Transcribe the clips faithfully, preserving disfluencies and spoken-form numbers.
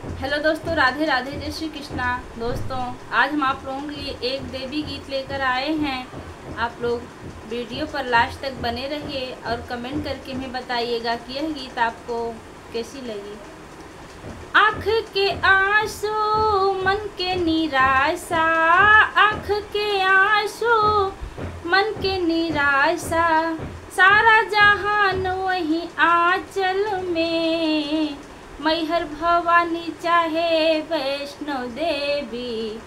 हेलो दोस्तों, राधे राधे, जय श्री कृष्णा। दोस्तों, आज हम आप लोगों के लिए एक देवी गीत लेकर आए हैं। आप लोग वीडियो पर लास्ट तक बने रहिए और कमेंट करके हमें बताइएगा कि यह गीत आपको कैसी लगी। आँख के आँसू, मन के निराशा, आँख के आँसू, मन के निराशा, सारा जहान वही आँचल में। मैहर भवानी चाहे वैष्णो देवी,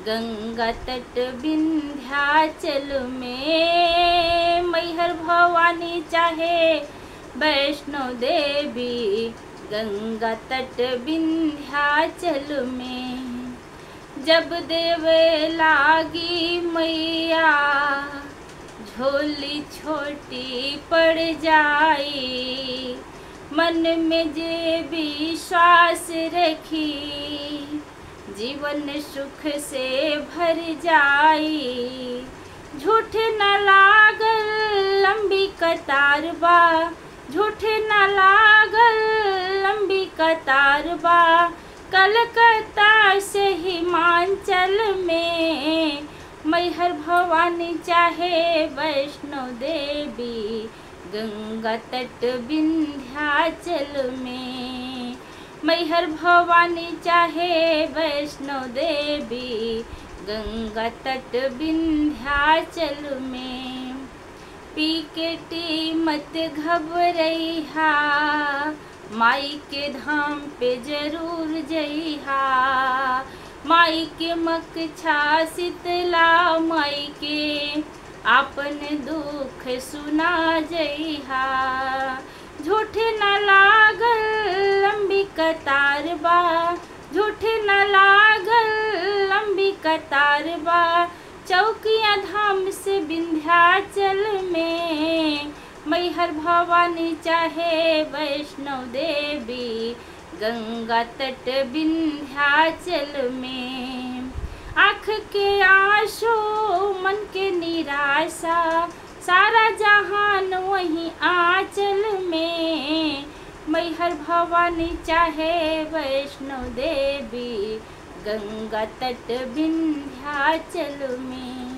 गंगा तट विंध्याचल में। मैहर भवानी चाहे वैष्णो देवी, गंगा तट विंध्याचल में। जब देवे लागी मैया, झोली छोटी पड़ जाई। मन में जे विश्वास रखी, जीवन सुख से भर जाई। झूठ न लागल लंबी कतार बा, झूठ न लागल लंबी कतार बा। कलकत्ता से हिमाचल में, मैहर भवानी चाहे वैष्णो देवी, गंगा तट विंध्याचल में। मैहर भवानी चाहे वैष्णो देवी, गंगा तट विंध्याचल में। पी के टी मत घबरइहा, माई के धाम पे जरूर जइहा। माई के मकछा शीतला माई के आपन दुख सुना जइहा। झूठ न लागल लंबी कतार बा, झूठ न लागल लंबी कतार बा। चौकिया धाम से विंध्याचल में, मैहर भवानी चाहे वैष्णो देवी, गंगा तट विंध्याचल में। आँख के आँसू, मन के निराशा, सारा जहान वही आँचल में। मैहर भवानी चाहे वैष्णो देवी, गंगा तट विंध्याचल में।